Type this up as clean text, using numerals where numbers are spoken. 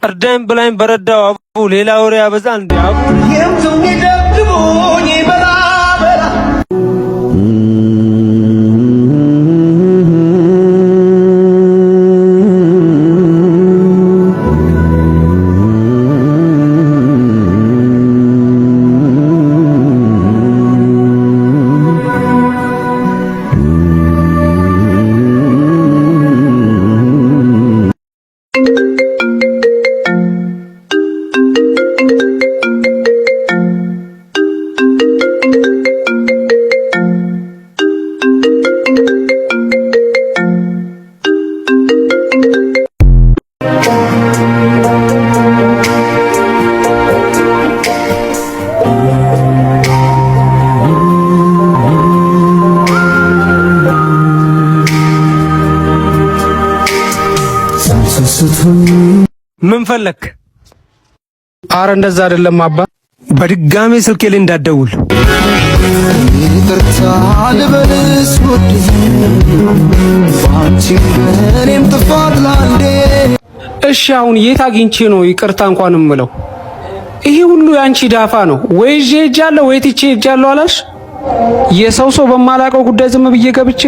እርዳኝ ብላኝ በረዳው። አቡ ሌላ ወሬ ያበዛል እንዴ አቡ? ምን ፈለክ? አረ እንደዛ አይደለም አባ። በድጋሜ ስልኬ ላይ እንዳትደውል። ይቅርታ ልበልስ ውድ፣ ባንቺም በእኔም ጥፋት ላንዴ። እሺ አሁን የት አግኝቼ ነው ይቅርታ እንኳን እምለው? ይሄ ሁሉ የአንቺ ዳፋ ነው። ወይ ይዤ ሄጃለሁ ወይ ትቼ ሄጃለሁ አላልሽ? የሰው ሰው በማላውቀው ጉዳይ ዝም ብዬ ገብቼ